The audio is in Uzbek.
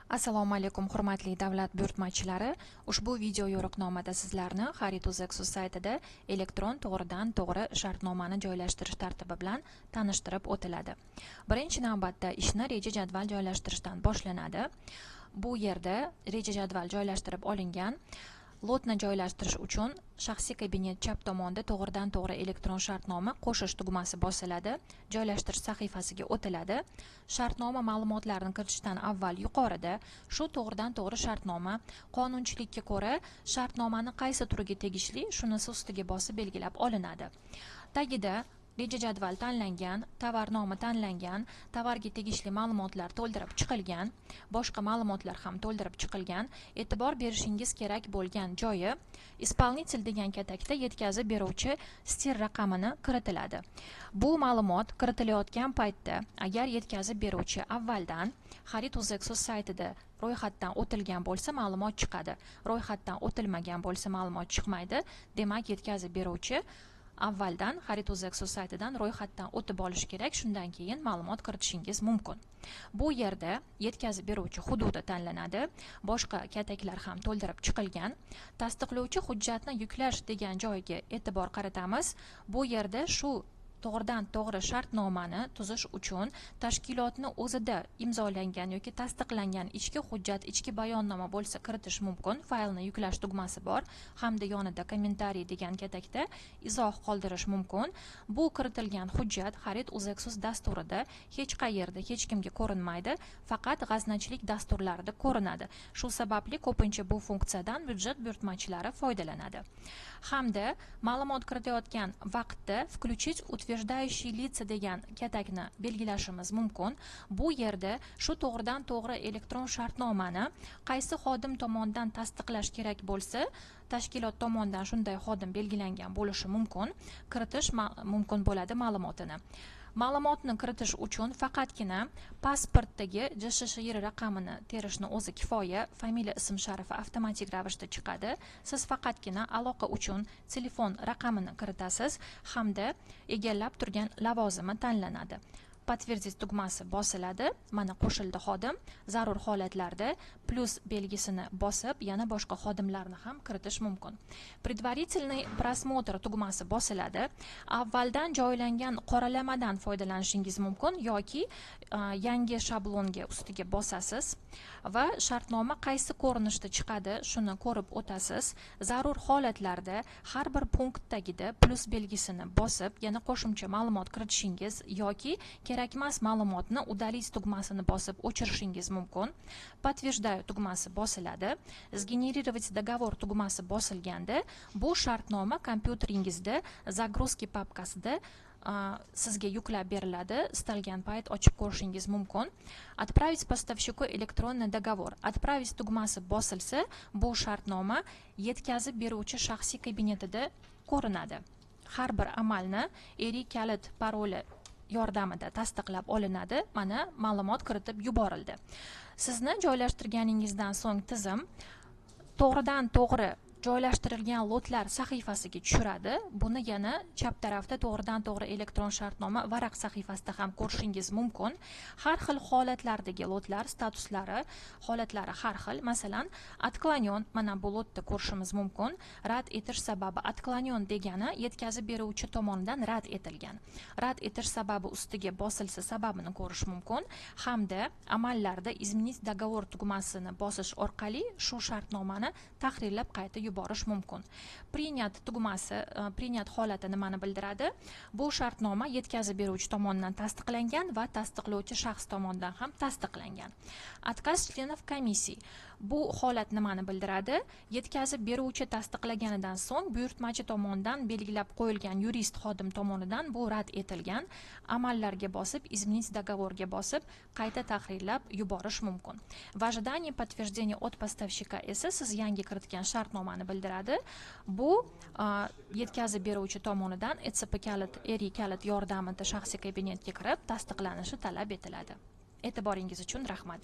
Assalomu alaykum, hurmatli davlat buyurtmachilari. Ushbu video yo'riqnomada sizlarni Xarid.uz saytida elektron to'g'ridan to'g'ri shartnomani joylashtirish tartibi bilan tanishtirib o'tiladi. Birinchi navbatda ishni reja jadval joylashtirishdan boshlanadi. Bu yerda reja jadval joylashtirib olingan. Lotni joylashtirish uchun shaxsiy kabinet chap tomonda to'g'ridan to'g'ri elektron shartnoma qo'shish tugmasi bosiladi. Joylashtirish sahifasiga o'tiladi. Shartnoma ma'lumotlarini kiritishdan avval yuqorida shu to'g'ridan to'g'ri shartnoma, qonunchilikka ko'ra shartnomani qaysi turiga tegishli, shunisi ustiga bosib belgilab olinadi. Tagida reja jadval tanlangan, tovar nomi tanlangan, tovarga tegishli ma'lumotlar to'ldirib chiqilgan, boshqa ma'lumotlar ham to'ldirib chiqilgan. E'tibor berishingiz kerak bo'lgan joyi, исполнитель degan katakda yetkazib beruvchi STIR raqamini kiritiladi. Bu ma'lumot kiritilayotgan paytda agar yetkazib beruvchi avvaldan Xarid.uz saytida ro'yxatdan o'tilgan bo'lsa, ma'lumot chiqadi. Ro'yxatdan o'tilmagan bo'lsa, ma'lumot chiqmaydi. Demak, yetkazib beruvchi avvaldan Xarid.uz saytidan ro'yxatdan o'tib olish kerak, shundan keyin ma'lumot kiritishingiz mumkin. Bu yerda yetkazib beruvchi hududi tanlanadi, boshqa kataklar ham to'ldirib chiqilgan. Tasdiqlovchi hujjatni yuklash degan joyga e'tibor qaratamiz. Bu yerda shu to'g'ridan to'g'ri shartnomani tuzish uchun tashkilotni o'zida imzolangan yoki tasdiqlangan ichki hujjat, ichki bayonnoma bo'lsa kiritish mumkin. Faylni yuklash tugmasi bor hamda yonida kommentariy degan katakda izoh qoldirish mumkin. Bu kiritilgan hujjat Xarid.uz dasturida hech qayerda hech kimga ko'rinmaydi, faqat g'aznachilik dasturlarida ko'rinadi. Shu sababli ko'pincha bu funksiyadan byudjet buyurtmachilari foydalanadi. Hamda ma'lumot kiritayotgan vaqtda включить утверждающие лица degan katakni belgilashimiz mumkin. Bu yerda shu to'g'ridan to'g'ri elektron shartnomani qaysi xodim tomonidan tasdiqlash kerak bo'lsa, tashkilot tomonidan shunday xodim belgilangan bo'lishi mumkin, kiritish mumkin bo'ladi ma'lumotini. Ma'lumotni kiritish uchun faqatgina pasportdagi JSShR raqamini terishni o'zi kifoya, familiya, ism sharifi avtomatik ravishda chiqadi. Siz faqatgina aloqa uchun telefon raqamini kiritasiz hamda egallab turgan lavozimi tanlanadi. Подтвердить tugmasi bosiladi. Mana qo'shildi xodim. Zarur holatlarda plus belgisini bosib, yana boshqa xodimlarni ham kiritish mumkin. Предварительный просмотр tugmasi bosiladi. Avvaldan joylangan qoralamadan foydalanishingiz mumkin yoki yangi shablonga ustiga bosasiz va shartnoma qaysi ko'rinishda chiqadi, shuni ko'rib o'tasiz. Zarur holatlarda har bir punktdagida plus belgisini bosib, yana qo'shimcha ma'lumot kiritishingiz yoki kerakmas ma'lumotni удалить tugmasini bosib o'chirishingiz mumkin. Подтверждаю tugmasi bosiladi. Сгенерировать договор tugmasi bosilganda bu shartnoma kompyuteringizda загрузки papkasida sizga yuklab beriladi. Istalgan payt ochib ko'rishingiz mumkin. Отправить поставщику электронный договор. Отправить tugmasi bosilsa, bu shartnoma yetkazib beruvchi shaxsiy kabinetida ko'rinadi. Har bir amalni ERI kalit paroli yordamida tasdiqlab olinadi. Mana ma'lumot kiritib yuborildi. Sizni joylashtirganingizdan so'ng tizim to'g'ridan to'g'ri joylashtirilgan lotlar sahifasiga tushiradi. Buni yana chap tarafda to'g'ridan to'g'ri elektron shartnoma varaq sahifasida ham ko'rishingiz mumkin. Har xil holatlardagi lotlar statuslari, holatlari har xil. Masalan, отклонен, mana bu lotda ko'rishimiz mumkin. Rad etish sababi отклонен degani yetkazib beruvchi tomonidan rad etilgan. Rad etish sababi ustiga bosilsa sababini ko'rish mumkin hamda amallarda изменить договор tugmasini bosish orqali shu shartnomani tahrirlab qayta yuborish mumkin. Принят tugmasi, принят holati nimani bildiradi? Bu shartnoma yetkazib beruvchi tomonidan tasdiqlangan va tasdiqlovchi shaxs tomonidan ham tasdiqlangan. Отказ членов комиссии. Bu holat nimani bildiradi? Yetkazib beruvchi tasdiqlaganidan so'ng buyurtmachi tomonidan belgilab qo'yilgan yurist xodim tomonidan bu rad etilgan. Amallarga bosib, изменить договорga bosib, qayta tahrirlab yuborish mumkin. В ожидании подтверждения от поставщика esa siz yangi kiritgan shartnomani bildiradi. Bu yetkazib beruvchi tomonidan ETSP kalit, ERI kalit yordamida shaxsiy kabinetga kirib tasdiqlanishi talab etiladi. E'tiboringiz uchun rahmat.